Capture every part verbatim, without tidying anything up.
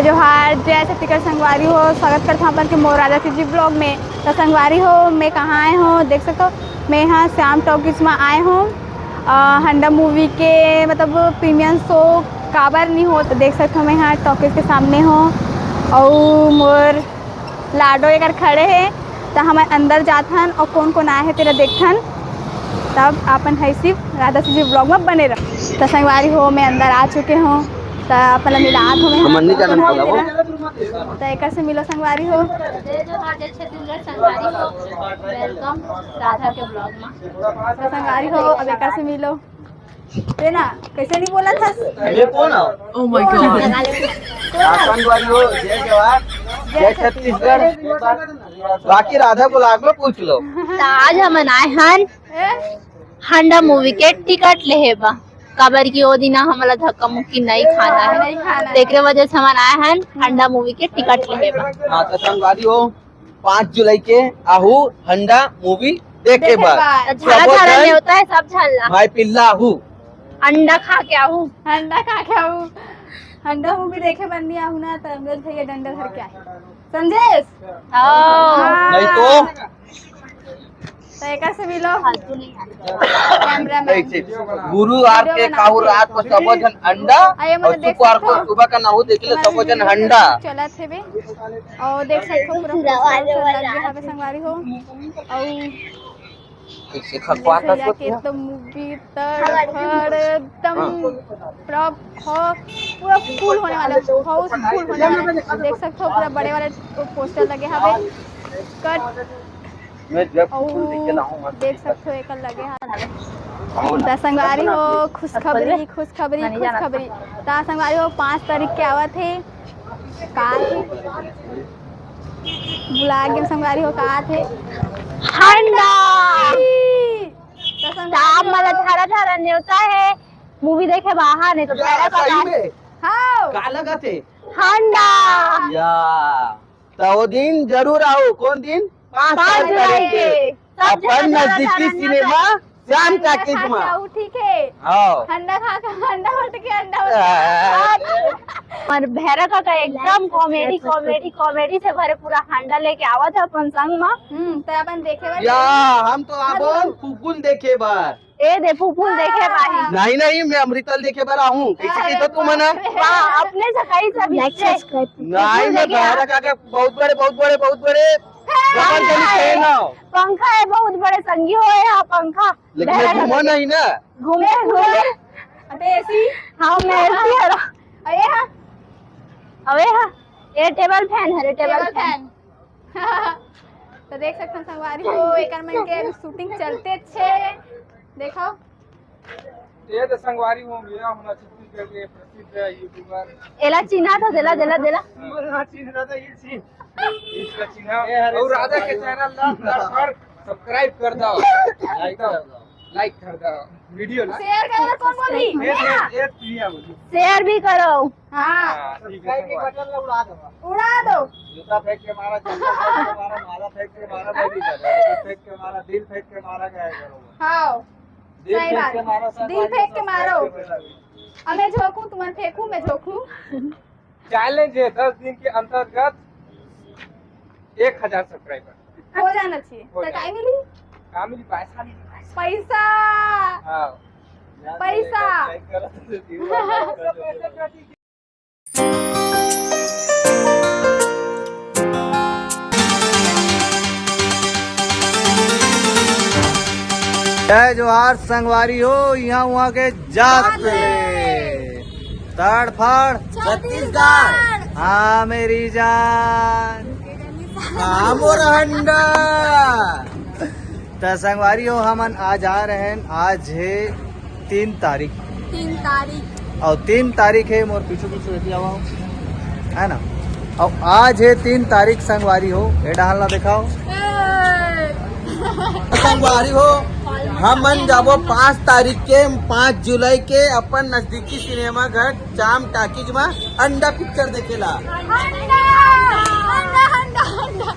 जोहार, जय छत्तीसगढ़ संगवारी हो, स्वागत करथों आप मन के मोर राधा सीजी vlog में। तो संगवारी हो, मैं कहाँ आए हों, देख सकथो, मैं यहाँ श्याम टॉकीज में आए हों। अ, हंडा movie के मतलब premiere show काबर नहीं हो, तो देख सकथो, मैं यहाँ टॉकीज के सामने हों अउ मोर लाडो एकर खड़े हे, त हमन अंदर जाथन अउ कोन कोन आए हे तेला देखथन, तब अपन हइसी राधा सीजी vlog में बने रह। त संगवारी हो, मैं अंदर आ चुके हों, त अपन ला मिलात हों मैं हमन नहीं जानन कोन कोन आए हे ला। त एकर से मिलो संगवारी हो। जय जोहार, जय छत्तीसगढ़ संगवारी हो, welcome राधा के vlog में। त संगवारी हो, अब एकर से मिलो। तेना, कैसे नहीं बोला था? ये कौन है? Oh my God। आसनवारी हो, जय जोहार, जय छत्तीसगढ़। बाकी राधा को लाग में पूछ लो। त आज हमन आए हन ए? हंडा movie के टिकट लेहे बा, काबर कि ओ दिन हमला धक्का मुक्की नहीं खाना हे। नहीं खाना हे। तेकरे वजह से हमन आए हन हंडा movie के टिकट लेहे बा। हाँ, त संगवारी हो, पाँच जुलाई के आहू हंडा movie देखे देखे बर। बर। त झाला सबो झाला झन नेवता हे सब झन ला। भाई पिल्ला आहू। अंडा खा के आहू। अंडा खा के आहू। हंडा movie देखे बर नहीं आहू ना, त अमरेश भैया डंडा धर के आए। समझेस? हाँ। नहीं तो? त एकर से मिलो। फालतू नहीं आए। Cameraman। नहीं, ठीक। गुरुवार के खाहू रात को सबो झन अंडा अउ शुक्रवार को सुबह का नाहू देख ले सबो झन हंडा। चलत हेबे। अउ देख सकथो पूरा पोस्टर वोस्टर लगे हवे संगवारी हो। अउ कैसे खखवाता भैया के तो movie तड़फड़ एकदम हाँ। पूरा फ-, पूरा full होने वाला, housefull होने वाला। देख सकथो पूरा बड़े वाले पोस्टर लगे हवे। कट मैं जब अउ फूल लेके लाऊं, मत देख सकथो एकर लगे हाथ। त संगवारी हो, खुशखबरी, खुशखबरी, खुशखबरी। त संगवारी हो, पाँच तारीख के आवत हे। का हे? भुला गेम संगवारी हो, का हे? हंडा। त संगवारी हो, मला झारा झारा नेवता हे। Movie देखे बाहर नहीं तो या, सही में? हाँ। का लगत हे? हंडा। या। त ओ दिन जरूर आहू। कोन दिन? पाँच तारीख के। अपन नजदीकी सिनेमा श्याम टॉकीज में। ठीक है। हाँ। हंडा खा के, हंडा होट के, हंडा होट के। और भैरा काका एकदम comedy, comedy, comedy से भरे पूरा हंडा लेके आवत हे अपन संग में। हम्म, त अपन देखे बर या, हम तो आबो फुफुल देखे बर। ए दे फुफुल देखे भाई। नहीं, नहीं, मैं अमृतल देखे बर आहूं। कैसे अरे कहिथो तुमन? वाह, अपने से कहीं से भी like, subscribe। नहीं, मैं भैरा काका के बहुत बड़े, बहुत बड़े, बहुत बड़े जबरदस्त fan हूं। पंखा हे, बहुत बड़े संगी हो हे, हाँ, पंखा। लेकिन मैं घूमो नहीं ना। घूमे, घूमे। अबे AC? हाँ, मैं AC हरा। अरे हाँ। अबे हाँ, ये table fan हरे, table fan। तो देख सकथन संगवारी हो, एकर मन के अभी shooting चलते छे। देखो। ये तो संगवारी हो, मेरा होना छत्तीसगढ़ के प्रसिद्ध YouTuber। एला चिन्हा तो देला, देला, देला। हाँ, चिन्हा तो ये चीज। इसका चिन्हा। और राधा के channel ला फटाफट subscribe कर दो। Like कर दो। Like कर दो। Video ला। Share करो, कौन बोली? ये, ये, ये प्रिया बोली। Share भी करो। हाँ। हाँ, ठीक है, subscribe के button ला उड़ा दो। उड़ा दो। जूता फेंक के मारा, चप्पल फेंक के मारा, माला फेंक के मारा, मैं भी कर रहा हूँ। फेंक के मारा, दिल फेंक के मारा, क्या करो? हाँ। दिल सही फेंक बात। के मारा, सब दिल फेंक के मारो। फेंक के मारा। अब मैं झोंकूं, तुमन फेंकू, मैं झोंकूं। Challenge है, दस दिन के अंतर्गत एक हजार subscriber। हो जाना चाहिए। हो तो जाना। काय मिली? का मिली? पैसा मिली, पैसा। पैसा। हाँ। पैसा। Like करो तो दिल जय जोहार संगवारी हो, इहाँ उहाँ के जात ले। तड़फड़ छत्तीसगढ़। हाँ मेरी जान। हाँ मोर हंडा। त संगवारी हो, हमन आज आ रहे हैं, आज है तीन तारीख। तीन तारीख। अउ तीन तारीख हे, मोर पीछू पीछू एती आवा, है ना? अउ आज हे तीन तारीख संगवारी हो, ए डहान ला देखाओ। ए। संगवारी हो, हमन जाबो पाँच तारीख के, पाँच जुलाई के अपन नजदीकी सिनेमा घर श्याम टॉकीज में अंडा पिक्चर देखेला। अंडा, अंडा, अंडा, अंडा।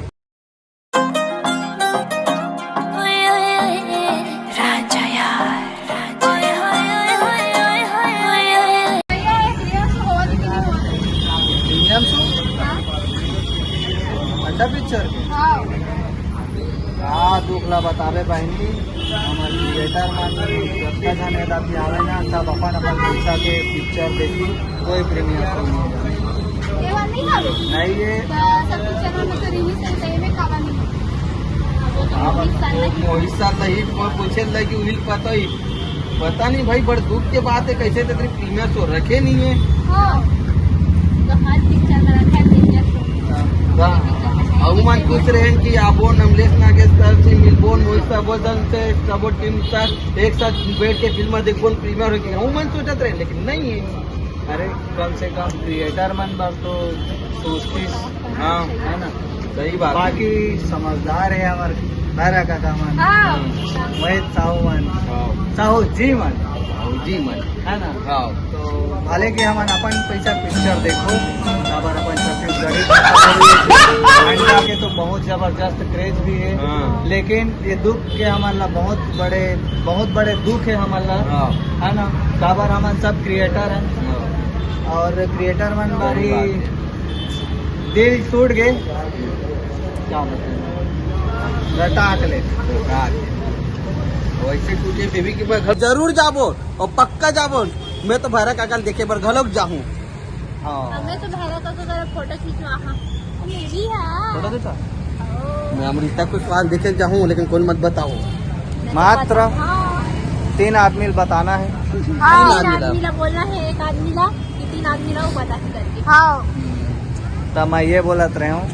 राजा यार, राजा यार। प्रीमियम शो पिक्चर के? हाँ। का दुख ला बताबे बहिनी, हमर थिएटर मन जतका झन हे दादी आवे ना, सब अपन अपन पइसा के पिक्चर देखी, कोई प्रीमियर शो नहीं हे। ये वाला नहीं हवे? नहीं हे। तो सब पिक्चर में तो रिलीज है, सही में कावा नहीं? अब मोहित साल नहीं। मोहित साल नहीं, कोई पूछे लगी, उहिल पता ही। पता नहीं भाई, बड़ दुख के बात है, कैसे तो प्रीमियर शो रखे नहीं है। हाँ। तो हर पिक्चर में रखा है प्रीमियर शो। हाँ। अउ मन पूछ रहे हैं कि आबो अमलेश नागेश सर से मिलबो, मोहित साहब से, सबो टीम सर एक साथ बैठ के फिल्म देखबो, प्रीमियर हो के। अउ मन सोचत रहे, लेकिन नहीं है। अरे, कम से कम क्रिएटर मन बर तो सोचतीस। हाँ। है ना? सही बात है। बाकी समझदार है हमर भैरा काका मन। हाँ। मोहित साहू मन। हाँ। साहू जी मन। साहू जी मन। है ना? हाँ। तो भले कि हमन अपन पैसा पिक्चर देखो, काबर अपन छत्तीसगढ़ी भाषा बोली, अंडा के तो बहुत जबरदस्त क्रेज भी है। हाँ। लेकिन ये दुख के हमन ला बहुत बड़े, बहुत बड़े दुख है हमन ला। हाँ। है ना? काबर हमन सब क्रिएटर हैं। हाँ। और क्रिएटर मन सही बारी बात है। दिल टूट गए, क्या बताएं, रटाक ले। रटाक। वैसे टूटे बेबी के मैं घर जरूर जाबो और पक्का जाबो। मैं तो भैरा काका ल देखे बर घलोक जाहूँ। हाँ। हमें तो भैरा काका का फोटो खिंचवा, हाँ। ये भी है। फोटो खींचा? ओ। मैं अमृता कुशवाहा देखे जाहूँ, लेकिन कोई मत बताओ। मैं तो मात्र बता-, हाँ। तीन आदमी ल बताना है। हाँ। तीन तीन आदमी ला। आदमी ला बोलना है, एक आदमी ला, कि तीन आदमी ला वो बता के करके। हाँ। त मैं ये बोलत रहे हूँ,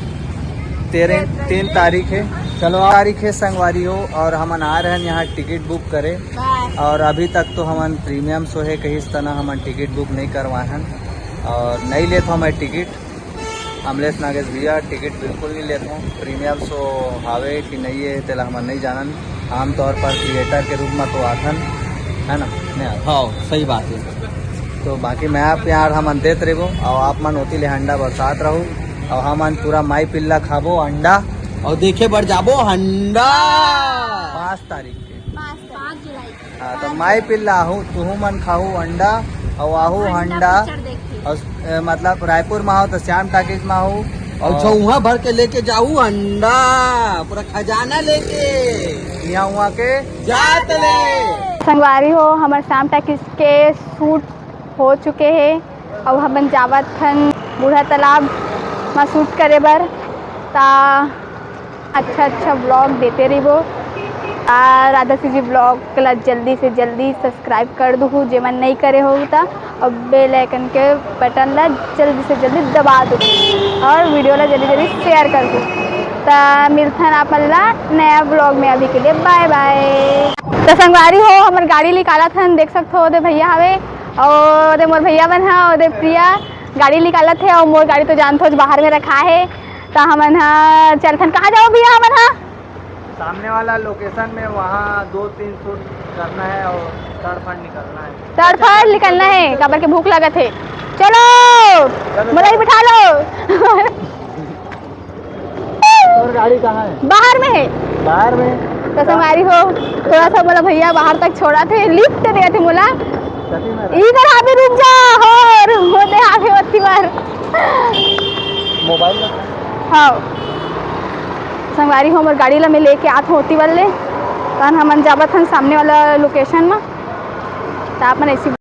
तेरे, तीन तारीख है, चलो, तारीख है संगवारी हो, और हमन आ रहे हैं यहाँ टिकट बुक करे। बाय। और अभी तक तो हमन प्रीमियम शो है, कहीं इस तरह हमन टिकट बुक नहीं करवाए हैं और नहीं लेत हूँ मैं टिकट। अमलेश नागेश भैया टिकट बिल्कुल नहीं लेत हूँ, प्रीमियम शो हावे कि नहीं है, तेला हमन नहीं जानन। आमतौर पर क्रिएटर के रूप में तो आथन, है ना? नहीं आथन। हाँ, सही बात है। तो बाकी मैं आप प्यार हमन देत रहिबो, और आप मन ओती ले हंडा बरसात रहू, और हमन पूरा माई पिल्ला खाबो अंडा, और देखे बर जाबो हंडा। पाँच तारीख के। पाँच तारीख। पाँच जुलाई। हाँ, तो माई पिल्ला आहू, तुहू मन खाहू अंडा, और आहू अंडा हंडा, पिक्चर देखी। और, ए, मतलब रायपुर में हो तो श्याम टाकीज में हो, और और झौहा भर के लेके जाऊ अंडा, पूरा खजाना लेके। यहाँ हुआ के जात ले। संगवारी हो, हमर श्याम टाकीज के शूट हो चुके हे। अब हमन जावत हन बूढ़ा तालाब म शूट करे बर। ता अच्छा अच्छा व्लॉग देते रहिबो। आ, राधा सीजी व्लॉग ला जल्दी से जल्दी सब्सक्राइब कर दुहू, जेमन नहीं करे हो ता, और बेल आइकन के बटन ला जल्दी से जल्दी दबा दुहू, और वीडियो ला जल्दी जल्दी शेयर कर दुहू। ता मिलथन आप मन ला नया व्लॉग में, अभी के लिए बाय बाय। तो संगवारी हो, हमर गाड़ी निकालत हन, देख सकत हो, ओदे भैया हवे, और ओदे मोर भैया मन ह, ओदे प्रिया गाड़ी निकालत हे, और मोर गाड़ी तो जानत हो बाहर में रखा हे। तो हमन ह चलथन, कहाँ जाओ भैया हमन ह? सामने वाला लोकेशन में, वहाँ दो तीन शूट करना है और तड़फड़ निकलना है। तड़फड़ निकलना है, काबर के भूख लगत हे। चलो, चलो, मोला ही चलो। बिठा लो। तोर गाड़ी कहाँ है? बाहर में है। बाहर में? तो संगवारी हो, थोड़ा सा मोला भैया बाहर तक छोड़ाथे, लिफ्ट देथे मोला। सही में? इधर अभी रुक जा, और वो दे आवे ओती बार। मोबाइल रखा है? हाँ। संगवारी हो, मोर गाड़ी ला मैं लेके आत हूँ ओती वाले। तहन हमन जाबत हन सामने वाला लोकेशन में। त आप मन ऐसी